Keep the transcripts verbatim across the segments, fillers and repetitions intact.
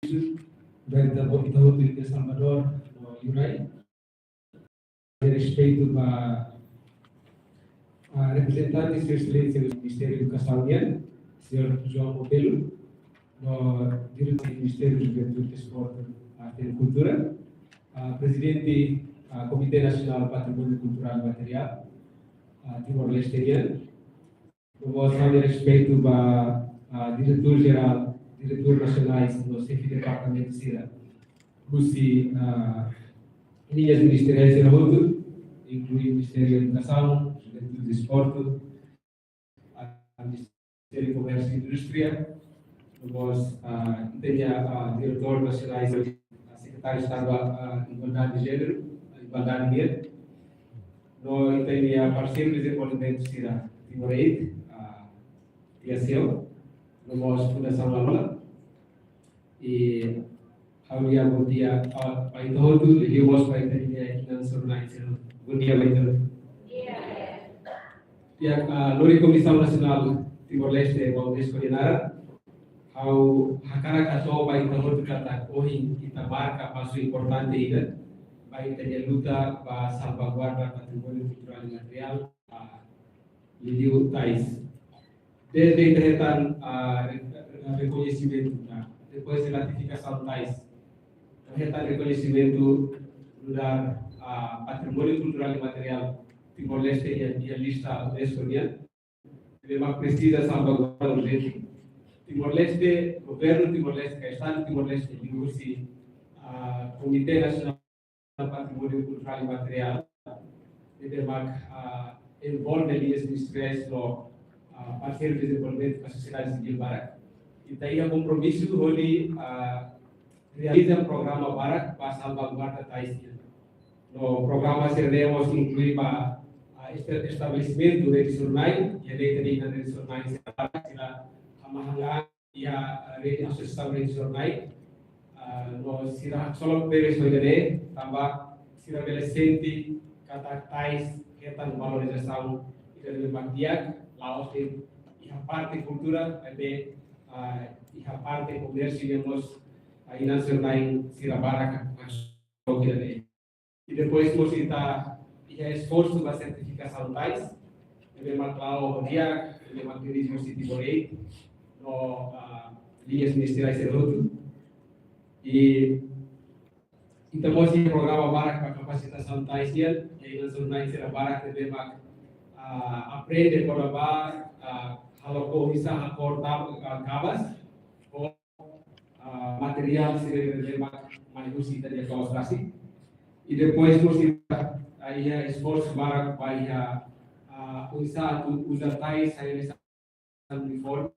Benta Botita Hotu de Salvador, no Yurai. Respeitu ba, ah, reprezentante Sua Exelénsia Ministériu Edukasaun nian, señór João Botelho, no diretór Ministériu Juventude, Desportu, Arte no Kultura, ah, prezidente, ah, Komité Nasionál Patrimóniu Kulturál Imateriál, ah, Timor-Leste nian, no mós ha'u-nia respeitu ba, ah, diretór jerál, diretór nasionais, no xefe departamentu sira husi, ah, liñas ministeriais sira hotu, inklui Ministériu Edukasaun, Juventude, Desportu, ah, Ministériu Komérsiu Indústria, no mós, ah, ita-nia, ah, diretór nasionál, ah, Sekretáriu Estadu, ah, Igualdade de Jéneru, Igualdade nian, no ita-nia parseiru dezenvolvimentu sira Timor Aid, ah, T S L, no mós Fundasaun Alula. I ha'u-nia bondia, ah, ba ita hotu, liuliu mós ba ita-nia inan-na'in sira. Bondia ba ita hotu. Di'ak, ah, lori Komisaun Nasionál Timor-Leste ba UNESCO nia naran, ha'u hakarak hato'o ba ita hotu katak ohin ita marka pasu importante ida ba ita-nia luta ba salvaguarda patrimóniu kulturál imateriál, ah, liuliu tais. Dezde ita hetan, ah, re-, re-, rekoñesimentu, nah, depois de ratifikasaun tais, ita hetan rekoñesimentu nu'udar, ah, patrimóniu kulturál imateriál Timor-Leste iha, iha lista UNESCO nian. Ne'ebé mak presiza salvaguarda urjente. Timor-Leste, governu Timor-Leste, ka Estadu Timor-Leste, liuhusi, ah, Komité Nasionál Patrimóniu Kulturál Imateriál, ne'ebé mak, ah, envolve liñas ministeriais no, ah, parseiru dezenvolvimentu ka sosiedade sivíl barak. Ita iha kompromisu hodi, ah, realiza programa barak ba salvaguarda tais nian. No programa sira-ne'e mós inklui ba, ah, esta-, estabelesimentu rede jornál, iha ne'e ita-nia rede jornál sira barak, sira hamahan iha, ah, rede asosiasaun rede jornál, ah, no sira haksolok tebes ho ida-ne'e, tanba sira bele sente katak tais hetan valorizasaun ida ne'ebé mak di'ak, la'ós de'it iha parte kultura, maibé, ah, iha parte komérsiu nian mós, ah, inan-na'in sira barak haksolok ida-ne'e. I depois mós ita iha esforsu ba sertifikasaun tais, ne'ebé mak la'o di'ak, ne'ebé mak dirije husi Timor Aid, no, ah, liñas ministeriais sira hotu. I ita mós iha programa barak ba kapasitasaun tais nian, iha inan-na'in sira barak ne'ebé mak, ah, aprende kona-ba, ah, halo oinsá hakór tab-, ah, kabas, ah, materiál sira ne'ebé mak mai husi ita-nia to'os rasik. I depois mós ita, ah, iha esforsu barak ba iha, ah, oinsá atu uza tais sai hanesan uniforme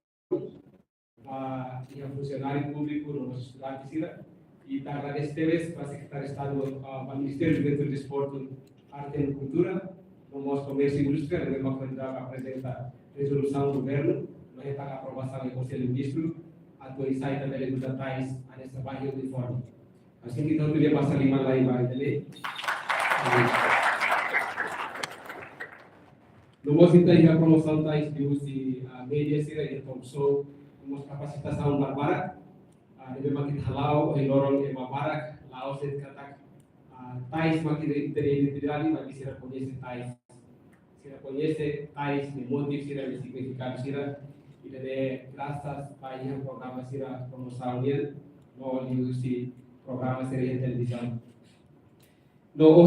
ba iha funsionáriu públiku no mós estudante sira. I ita agradese tebes ba Sekretáriu Estadu, ah, ba Ministériu Juventude, Desportu, Arte no Kultura, no mós Komérsiu Indústria, ne'ebé mak foin aprezenta rezolusaun governu, no hetan aprovasaun iha Konsellu Ministru, atu oinsá ita bele uza tais hanesan ba iha uniforme. Hanesan ne'e ita hotu bele pasa liman lai ba ita-nia. No mós ita iha promosaun tais liuhusi, ah, média sira iha talk show, no mós kapasitasaun barak-barak, ah, ne'ebé mak ita hala'o, ohin loron ema barak, la'ós de'it katak, ah, tais mak ita-nia, ita-nia identidade, maibé sira koñese tais. Sira koñese tais nia motivu sira, nia signifikadu sira, ida-ne'e grasas ba iha programa sira promosaun nian, no liuhusi programa sira iha televizaun. No, oh,